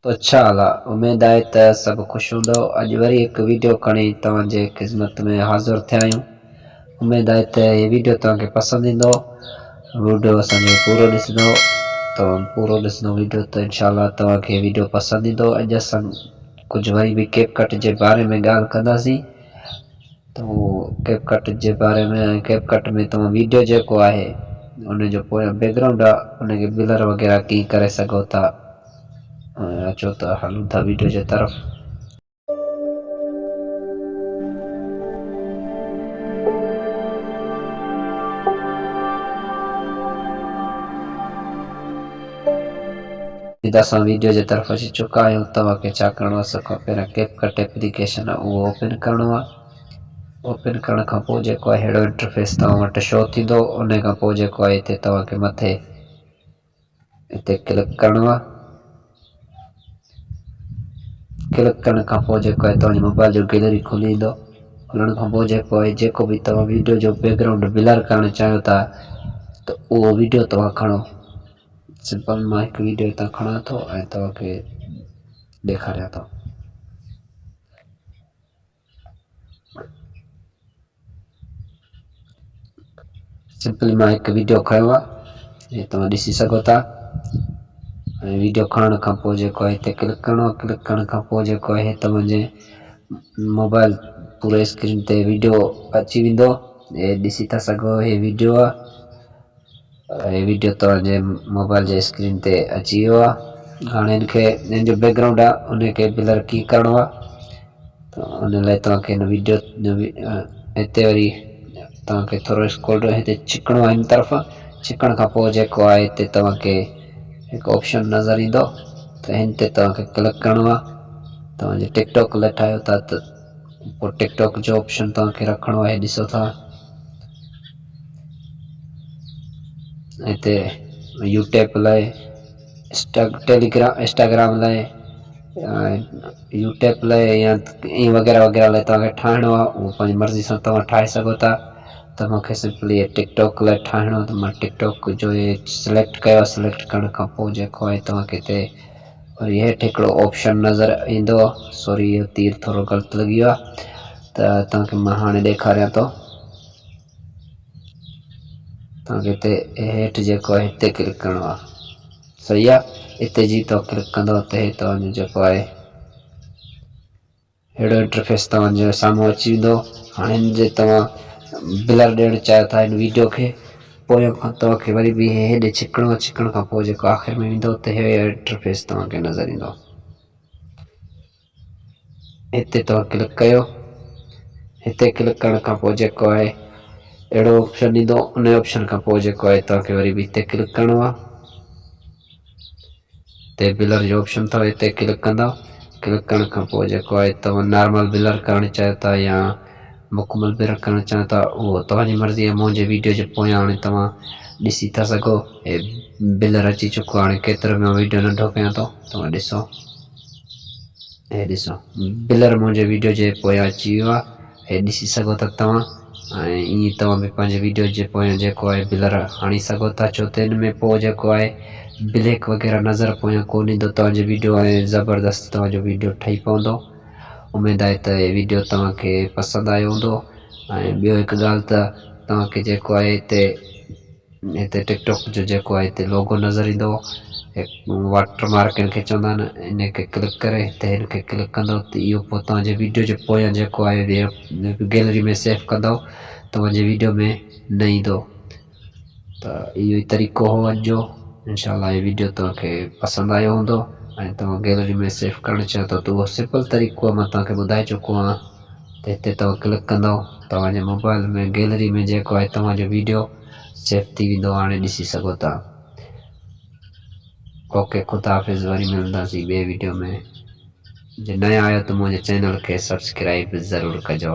تو ڇا حال آ اميد آهي ته سڀ خوش هوندؤ اڄ وري هڪ ويڊيو کڻي توهان جي خدمت ۾ حاضر ٿيا آهيون اميد آهي ته هي ويڊيو توهان کي پسند ايندو ويڊيو اسان جو پورو ڏسندو توهان پورو ڏسندو ويڊيو ته انشاء الله توهان کي ويڊيو پسند ايندو اڄ اسان ڪجهه وري به ڪيپ ڪٽ جي باري ۾ ڳالهه ڪنداسين ته اهو ڪيپ ڪٽ جي باري ۾ ۽ ڪيپ ڪٽ ۾ توهان ويڊيو جيڪو آهي ان جو پويان بيڪ گرائونڊ آهي ان کي بلر وغيره ڪيئن ڪري سگهو ٿا اچو ته هلون ٿا ويڊيو جي طرف. هت اسان ويڊيو جي طرف اچي چڪا آهيون توهان کي ڇا ڪرڻو آهي سڀ کان پهريان ڪيپ ڪٽ ايپليڪيشن آهي اهو اوپن ڪرڻو آهي اوپن ڪرڻ کان پوء جيڪو آهي ههڙو انٽرفيس توهان وٽ شو ٿيندو ان کان پوء جيڪو آهي هتي توهان کي مٿي هتي ڪلڪ ڪرڻو آهي ڪلڪ ڪرڻ کان پوء جيڪو آهي توهان جي موبائل جو گيلري کلي ايندو کلڻ کان پوء جيڪو آهي جيڪو به توهان ويڊيو جو بيڪ گرائونڊ بلر ڪرڻ چاهيو ٿا ته اهو ويڊيو توهان کڻو سمپل مان هڪ ويڊيو هتان کڻان ٿو ۽ توهان کي ڏيکاريان ٿو. سمپل مان هڪ ويڊيو کنيو آهي هي توهان ڏسي سگهو ٿا ۽ ويڊيو کڻڻ کان پوء جيڪو آهي هتي ڪلڪ ڪرڻو آهي ڪلڪ ڪرڻ کان پوء جيڪو آهي توهان جي موبائل پوري اسڪرين تي ويڊيو اچي ويندو هي ڏسي ٿا سگهو هي ويڊيو آهي هي ويڊيو توهان جي موبائل جي اسڪرين تي اچي ويو آهي هاڻي هن کي هن جو بيڪ گرائونڊ آهي ان کي بلر ڪيئن ڪرڻو آهي ته ان لاء توهان کي هن ويڊيو هتي وري توهان کي ٿورو اسڪرول هتي ڇڪڻو آهي هن طرف ڇڪڻ کان پوء جيڪو آهي هتي توهان کي هڪ آپشن نظر ايندو ته هن تي توهان کي ڪلڪ ڪرڻو آهي توهان جي ٽڪ ٽاڪ لاء ٺاهيو ٿا ته پوء ٽڪ ٽاڪ جو آپشن توهان کي رکڻو آهي ڏسو ٿا هتي يوٽيوب لاء ٽيليگرام انسٽاگرام لاء يوٽيوب لاء يا ائين وغيره وغيره لاء توهان کي ٺاهڻو آهي اهو پنهنجي مرضي سان توهان ٺاهي سگهو ٿا ته مون کي سمپلي هي ٽڪ ٽاڪ لاء ٺاهڻو آهي ته مان ٽڪ ٽاڪ جو هي سليڪٽ ڪيو سليڪٽ ڪرڻ کان پوء جيڪو آهي توهان کي هتي وري هيٺ هڪڙو آپشن نظر ايندو سوري اهو تير ٿورو غلط لڳي ويو آهي ته توهان کي مان هاڻي ڏيکاريان ٿو توهان کي هتي هيٺ جيڪو آهي هتي ڪلڪ ڪرڻو آهي صحيح آهي هتي جي توهان ڪلڪ ڪندو ته هي توهان جو جيڪو آهي اهڙو انٽرفيس توهان جي سامهون اچي ويندو هاڻي هن جي توهان بلر ڏيڻ چاهيو ٿا هن ويڊيو کي پويان کان توهان کي وري به هيڏي ڇڪڻو آهي ڇڪڻ کان پوء جيڪو آخر ۾ ويندو ته هي انٽرفيس توهان کي نظر ايندو هتي توهان ڪلڪ ڪيو هتي ڪلڪ ڪرڻ کان پوء جيڪو آهي اهڙو آپشن ايندو ان آپشن کان پوء جيڪو آهي توهان کي وري به هتي ڪلڪ ڪرڻو آهي هتي بلر جو آپشن اٿو هتي ڪلڪ ڪندا ڪلڪ ڪرڻ کان پوء جيڪو آهي توهان نارمل بلر ڪرڻ چاهيو ٿا يا مڪمل بلر ڪرڻ چاهيو ٿا اهو توهان جي مرضي آهي منهنجي ويڊيو جي پويان هاڻي توهان ڏسي ٿا سگهو هي بلر اچي چڪو هاڻي ڪيترو مان ويڊيو ننڍو ڪيان ٿو توهان ڏسو هي ڏسو بلر منهنجي ويڊيو جي پويان اچي ويو آهي هي ڏسي سگهو ٿا توهان ۽ ائين توهان به پنهنجي ويڊيو جي پويان جيڪو آهي بلر هڻي سگهو ٿا ڇو ته ان ۾ پوء جيڪو آهي بليڪ وغيره نظر پويان ڪون ايندو توهان جي ويڊيو ۽ زبردست توهان جو ويڊيو ٺهي پوندو اميد آهي ته هي ويڊيو توهان کي پسند آيو هوندو ۽ ٻيو هڪ ڳالهه ته توهان کي جيڪو آهي هتي هتي ٽڪ ٽاڪ جو جيڪو آهي هتي لوگو نظر ايندو واٽر مارڪ ان کي چوندا آهن ان کي ڪلڪ ڪري هتي هن کي ڪلڪ ڪندو ته اهو پوء توهان جي ويڊيو جي پويان جيڪو آهي گيلري ۾ سيف ڪندو توهان جي ويڊيو ۾ نه ايندو ته اهو ئي طريقو هو اڄ جو انشاء الله هي ويڊيو توهان کي پسند آيو هوندو ۽ توهان گيلري ۾ سيف ڪرڻ چاهيو ٿا ته اهو سمپل طريقو آهي مان توهان کي ٻڌائي چڪو آهيان ته هتي توهان ڪلڪ ڪندو توهان جي موبائل ۾ گيلري ۾ جيڪو آهي توهان جو ويڊيو سيف ٿي ويندو هاڻي ڏسي سگهو ٿا اوڪي خدا حافظ وري ملنداسين ٻي ويڊيو ۾ جي نيا آهيو ته منهنجي چينل کي سبسڪرائب ضرور ڪجو.